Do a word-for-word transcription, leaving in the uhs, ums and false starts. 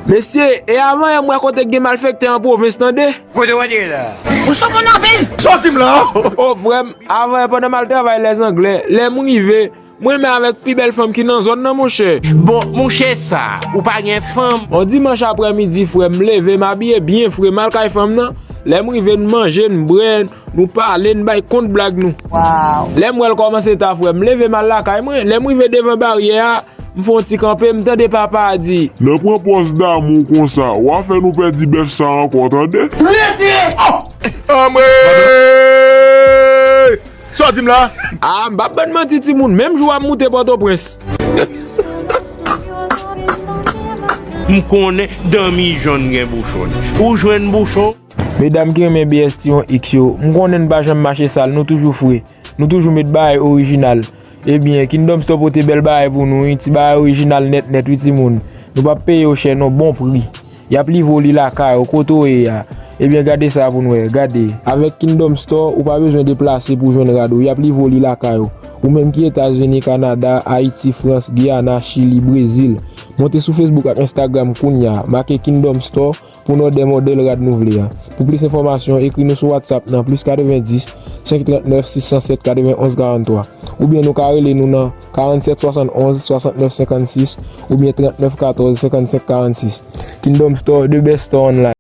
Mesye, e avan yè m wè kote k gen malfektè an pwovens, tande. Kote w ande la? Ou sou moun anpil. Sa w di m la? O, frè m, avan yè pandan m al travay Lèzanglè, lè m rive, m renmen avèk pi bèl fanm ki nan zòn nan, monchè. Bon, monchè sa, ou pa gen fanm? On dimanch aprèmidi, frè m, m leve, m abiye byen fre, m al kay fanm nan. Lè m rive, n manje, n bwè, nou pale, n bay kont blag nou. Lè m wè l kòmanse ta, frè m, m leve, m al lakay mwen. Lè m rive devan baryè a, m fè on ti kanpe, m tande papa a di, "Nan pran pòz damou konsa, w a fè nou pèdi bèf sa ankò, tande." Anmwey! Sa w di m la? A, m p ap bann manti, timoun, menm jou a m moute Pòtoprens. M konnen danmi jòn gen bouchon. Ou jwenn bouchon? Medam ki renmen B S T yon X yo, m konnen n pa janm mache sal, nou toujou fre. Nou toujou met bagay orijinal. Ebyen, Kingdom Store pote bèl bagay pou nou, wi, ti bagay orijinal nèt nèt, wi, timoun. Nou p ap peye yo chè, non, bon pri. Y ap livre w li lakay ou, kote w ye a. Ebyen, gade sa pou n wè, gade. Avèk Kingdom Store, ou pa bezwen deplase pou jwenn rad ou, y ap livre w li lakay ou. Ou menm ki Etazini, Kanada, Ayiti, Frans, Giyana, Chili, Brezil, monte sou Facebook ak Instagram kounye a, make Kingdom Store, pou n òdè modèl rad nou vle a. Pou plis enfòmasyon, ekri nou sou WhatsApp nan plis katrevendis, senk trant nèf, sis san sèt, katrevennonz karant twa, oubyen nou ka rele nou nan karannsèt swasannonz, swasantnèf senkannsis, oubyen trantnèf katòz, senkannsenk karannsis. Kingdom Store, the best store online.